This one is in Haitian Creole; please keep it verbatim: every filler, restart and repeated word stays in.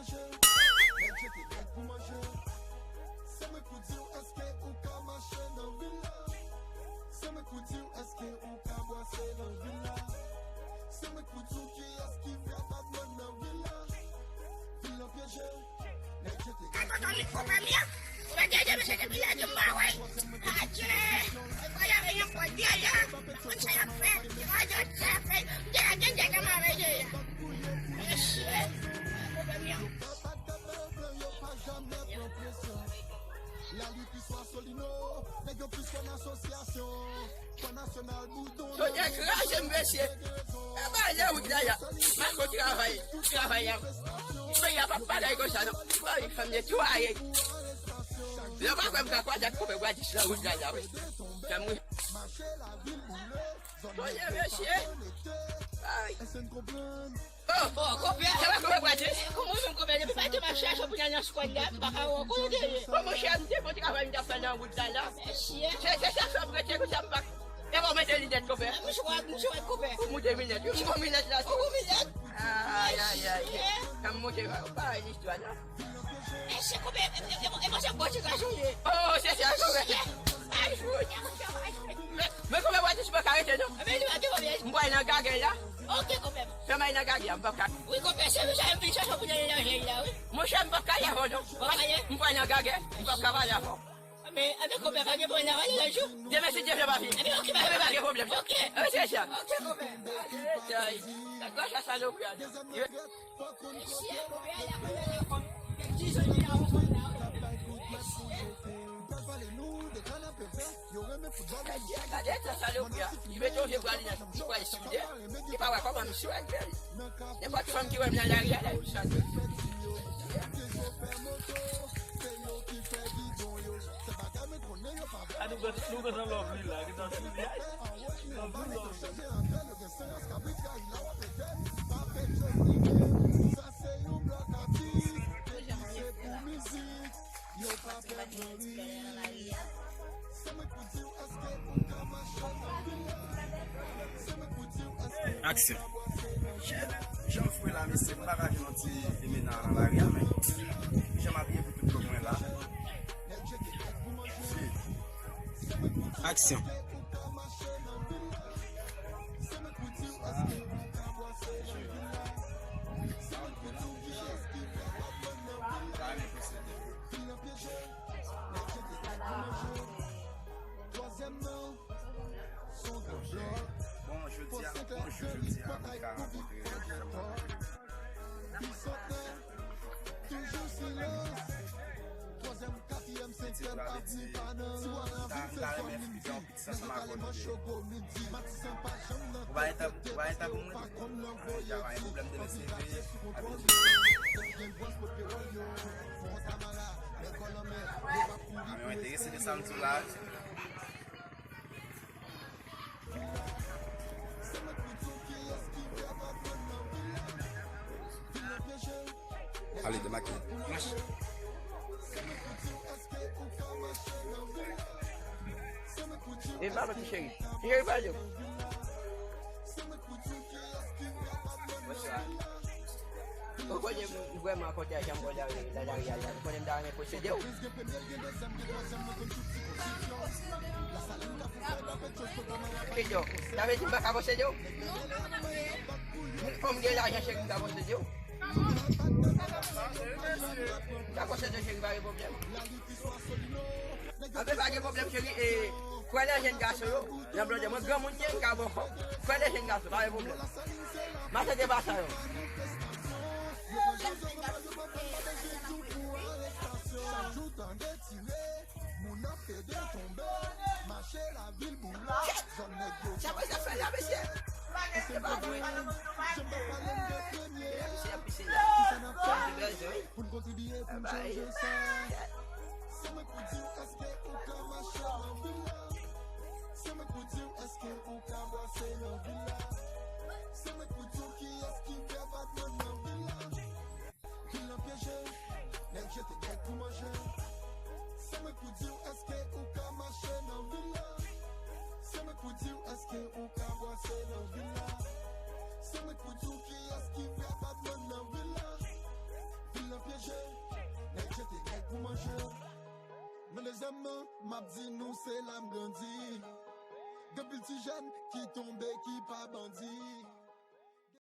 Nèg jete nèg pou manje. Se mwen k pou di w èske ou ka mache nan vil la. Se mwen k pou di w èske ou ka bwase nan vil la. Se mwen k pou di w kiyès ki fè Batman nan vil la. Vil lan pyeje. Nèg jete nèg pou manje. Ou mete de mesye depi lè di m pa wè. Adje. E pa y ave yon pòt dèyè. Konn sa y ap fè. Yo pa jwenn sa y ap fè. M te la gen dèyè m avè dèyè. Mesye. Pwoblèm yo. Sosyete kraze m, mesye. E ba lè wout la, ya. Mako travay, tout travay, ya. Peyi a p ap bagay konsa, non. Mari fanm netwaye. Lè w pa kwè m ka kwaze ak koupe bwadis nan wout la, ya, wi. Fè m ri. Sonje, mesye. Ay. Oh, oh, konpè. Sa va, konpè Bradis? Kòman ou menm, konpè? Depi maten m ap chache w pou n al nan skwad la, m pa ka wè w. Kote w te ye? Bon, monchè, m te gon travay m t ap fè nan wout la, la. Mesye. Se, se sa, sa m rete konsa, m pa. E bon, mete linèt, konpè. Misye wè, misye wè, konpè. Ou moute linèt, wi, m gon linèt la. Ou gon linèt? Ay, ay, ay. Mesye. Sa m moute, pa, pa, listwa, non. Mesye, konpè, e, e, e, e, monchè, bon ti gason ye. Oh, se sa, konpè. Mesye. Ay, fout. Men, men konpè Bradis, m pa ka rete, non. Men li pa gen pwoblèm. M pral nan gagè la. Ok, konpè. Fè m al nan gagè a, m p ap ka. Wi, konpè, se misye m vin chache pou nan lajè la, wi. Monchè, m p ap ka ale avè w, non. Ou p ap ale? M pral nan gagè, m p ap ka pale avè w. Anben, anben, konpè, pa gen pwoblèm, ale lòt jou. Demen, si Dye vle, papi. Anben, ok, pa gen pwoblèm. Ok. Anben, se sa. Ok, konpè. Ay, ay, ay. Gad sa salopri a. Mesye, konpè a la, konpè a la, konpè. Kèk ti zòn ki la, ou konn la, wi. Mesye. Gade, gade, gade sa salopri a. Li mete yon vye bra li nan, li pral soude. Li pa wè kòman misye wè l bèl. Nenpòt fanm ki wè m nan lari a, la, li chante. A nou gen, nou gen nan love li la, li nan sou li. Love li, love li. Aksyon. Jan, jan w fwe la, mesye, m pa ka jwenn yon ti limena nan lari a, men jan m abiye pou tout moun wè la. Aksyon. Bon, jodi a, bon, jodi a, mwen ka rankontre Toujou silans. Twazyèm, katriyèm, senkyèm ap di pa nan. Ti bwa nan vil se zòn li di. Nèg yo kale manch yo gwo midi. Matisan pa janm nan kòb tèt yo pa konn nan voye di. Anpil katye sou kontwòl yo. Nèg gen bwans pot pewòl yo. Fon tamara, nèg kò lanmè, yo p ap kouri pou respè. Ale, demake. E pa mwen ki cheri. Ki cheri pa yo. Ou konnen m vrèman kontan jan m wè lari a la. Ou konnen m ta renmen posede w. Kidjo, sa vle di m pa ka posede w? Fò m gen lajan cheri m ka posede w. M ka posede w cheri, pa gen pwoblèm. Anben pa gen pwoblèm cheri, e, kwè nan jèn gason yo, nan blòdè mwen granmoun ye, m ka ba w kò. Kwè nan jèn gason, pa gen pwoblèm. M a tande pa sa yo. Moun ap ede tonbe, mache lavil boule, zòn nèg yo. Sa mwen sa fè la, mesye. Se pa vre. Jan m t ap pale m gen premye a. Mesye ap pise la. Sa n ap fè? Sa te bèl, wi. Pou n kontribiye, pou n chanje sa. Se mwen k pou di w èske ou ka mache nan vil la. Se mwen k pou di w èske ou ka bwase nan vil la. Se mwen k pou di w kiyès ki fè Batman nan vil la. Vil lan pyeje, nèg jete nèg pou manje. Se mwen k pou di w èske ou ka mache nan vil la. Se mwen k pou di w èske ou ka bwase nan vil la. Se mwen k pou di w kiyès ki fè Batman nan vil la. Vil lan Zam nan, m ap di nou se la m grandi. Gen pil ti jèn ki tonbe ki pa bandi.